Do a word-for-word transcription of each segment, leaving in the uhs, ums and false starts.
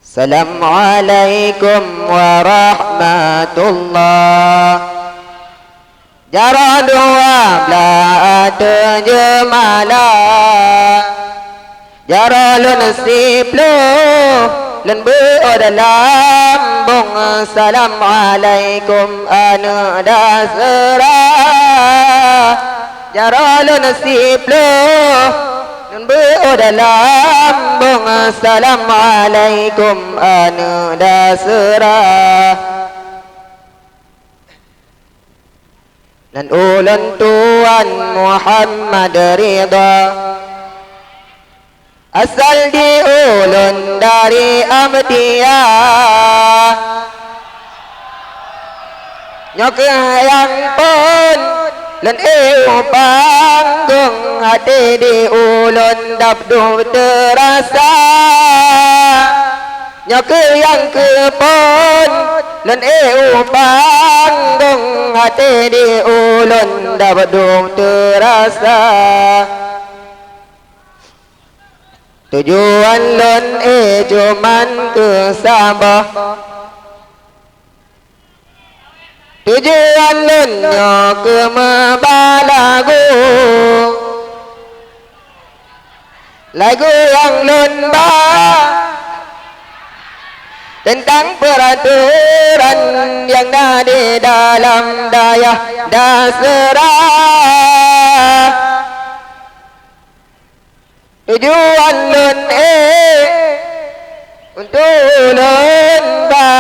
Assalamualaikum warahmatullah. Jaroe dua blaih ateueh jeumala, jaroe lôn siploh lôn beuet lambong. Assalamualaikum aneuk da seurah. Jaroe lôn siploh lôn beuet lambong. Assalamualaikum aneuk da seurah. Nan ulôn Tuan Muhammad Ridha, asal di ulôn dari Ahmadiyah. Nyoe keuh nyang phon lôn ék u panggong, até di ulôn dap dum teurasa. Nyoe keuh nyang keuphon lôn ék u panggong, até di ulôn dap dum teurasa. Tujuan lôn ék cuman keu saboh. Tujuan lôn nyoe keu meuba lagu, lagu nyang lôn ba teuntang peuratoran nyang na di dalam dayah Daseura. Tujuan lôn ék untuk lôn ba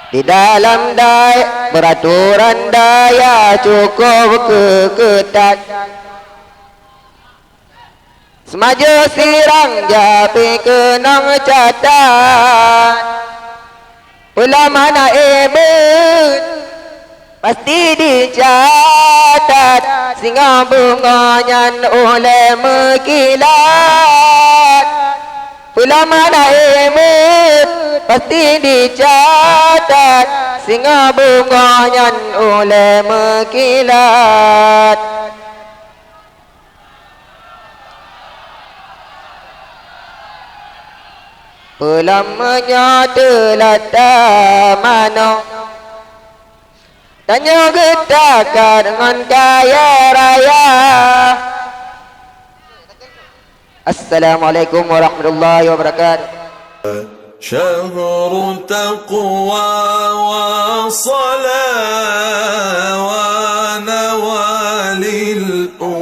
di dalam dayah, peuratoran dayah cukup keu-, keutat. Seumajoh sirang japi keunong catat, peulom hana ék beuet pasti dicatat, singoh beungoh nyan ulée meukilat. Peulom hana ék beuet pasti dicatat, singoh beungoh nyan ulée meukilat. Peulom meunyoe teulat tamanoe, tanyoe geutakat ngon kayée raya. Assalamualaikum warahmatullahi wabarakatuh. شهر تقوى وصلاة ونوال الأمور.